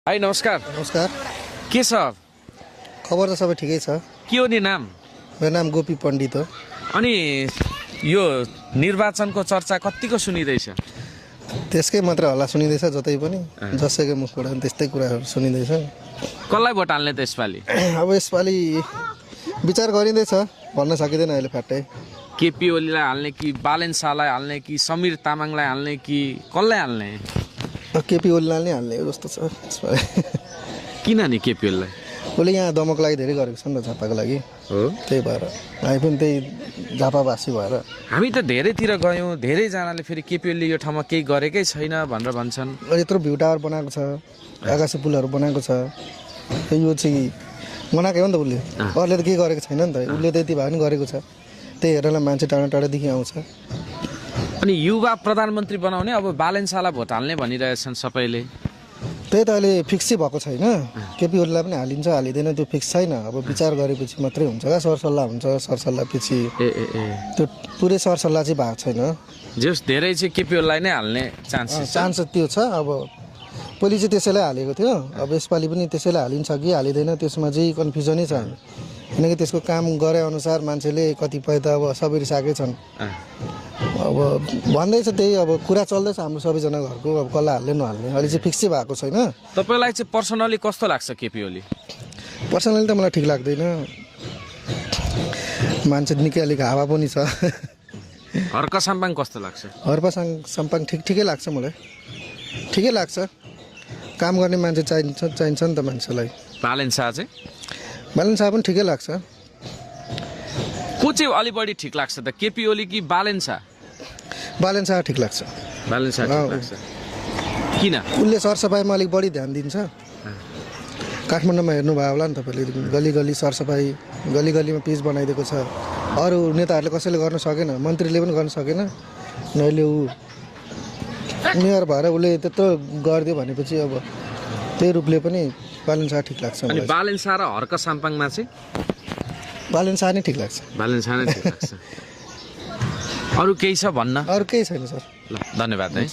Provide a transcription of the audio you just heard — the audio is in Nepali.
हाई नमस्कार। नमस्कार। के छ खबर त सबै ठिकै छ। के हो नि नाम? मेरो नाम गोपी पण्डित हो। अनि यो निर्वाचनको चर्चा कतिको सुनिँदैछ? त्यसकै मात्र हल्ला सुनिँदैछ, जतै पनि जसैको मुखबाट त्यस्तै कुराहरू सुनिँदैछ। कसलाई भोट हाल्ने त यसपालि? अब यसपालि विचार गरिँदैछ, भन्न सकिँदैन अहिले फ्याट्टै। केपी ओलीलाई हाल्ने कि बालेन शाहलाई हाल्ने कि समीर तामाङलाई हाल्ने कि कसलाई हाल्ने? केपी ओलीलाई नै हाल्ने हो जस्तो छ यसपालि। किन नि केपी ओलीलाई? उसले यहाँ दमकको लागि धेरै गरेको छ नि त, झापाको लागि हो। त्यही भएर हामी पनि त्यही झापावासी भएर हामी त धेरैतिर गयौँ, धेरैजनाले फेरि केपी ओलीले यो ठाउँमा केही गरेकै छैन भनेर भन्छन्। यत्रो भ्यू टावर बनाएको छ, आकाशे पुलहरू बनाएको छ, यो चाहिँ बनाएकै हो नि त उसले। अरूले त केही गरेको छैन नि त, उसले त यति भए पनि गरेको छ। त्यही हेरेर मान्छे टाढा टाढादेखि आउँछ। अनि युवा प्रधानमन्त्री बनाउने अब बालेन शाहलाई भोट हाल्ने भनिरहेछन् सबैले। त्यही त अहिले फिक्सै भएको छैन। केपी ओलीलाई पनि हालिन्छ हालिँदैन त्यो फिक्स छैन। अब विचार गरेपछि मात्रै हुन्छ क्या, सरसल्लाह हुन्छ। सरसल्लाह पछि त्यो पुरै सरसल्लाह चाहिँ भएको छैन। जस धेरै चाहिँ केपी ओलीलाई नै हाल्ने चान्स त्यो छ। अब पहिले चाहिँ त्यसैलाई हालेको थियो, अब यसपालि पनि त्यसैलाई हालिन्छ कि हालिँदैन त्यसमा चाहिँ कन्फ्युजनै छ। किनकि त्यसको काम गरे अनुसार मान्छेले कतिपय त अब सबै रिसाएकै छन्। अब भन्दैछ त्यही, अब कुरा चल्दैछ हाम्रो सबैजना घरको, अब कसलाई हाल्ने नहाल्ने अहिले चाहिँ फिक्सै भएको छैन। तपाईँलाई चाहिँ पर्सनली कस्तो लाग्छ केपी ओली? पर्सनली त मलाई ठिक लाग्दैन। मान्छे निकै अलिक हावा पनि छ। हर्क साम्पाङ कस्तो लाग्छ? हर्क साम्पाङ ठिकै लाग्छ मलाई, ठिकै लाग्छ। काम गर्ने मान्छे चाहिन्छ नि त मान्छेलाई। बालेन शाह चाहिँ? बालेन शाह पनि ठिकै लाग्छ। को चाहिँ अलि बढी ठिक लाग्छ त, केपी ओली कि बालेन शाह? बालेन शाह ठिक लाग्छ। बालेन शाह ठिक लाग्छ। किन? उसले सरसफाइमा अलिक बढी ध्यान दिन्छ। काठमाडौँमा हेर्नुभयो होला नि तपाईँले, गली गली सरसफाइ, गली गलीमा पिच बनाइदिएको छ। अरू नेताहरूले कसैले गर्न सकेन, मन्त्रीले पनि गर्न सकेन। अहिले ऊ मेयर भएर उसले त्यत्रो गरिदियो भनेपछि अब त्यही रूपले पनि बालेन शाह ठिक लाग्छ। अनि बालेन शाह र हर्क साम्पाङमा चाहिँ? बालेन शाह नै ठिक लाग्छ। बालेन शाह नै ठिक लाग्छ। अरू केही छ भन्न? अरू केही छैन सर। ल धन्यवाद है।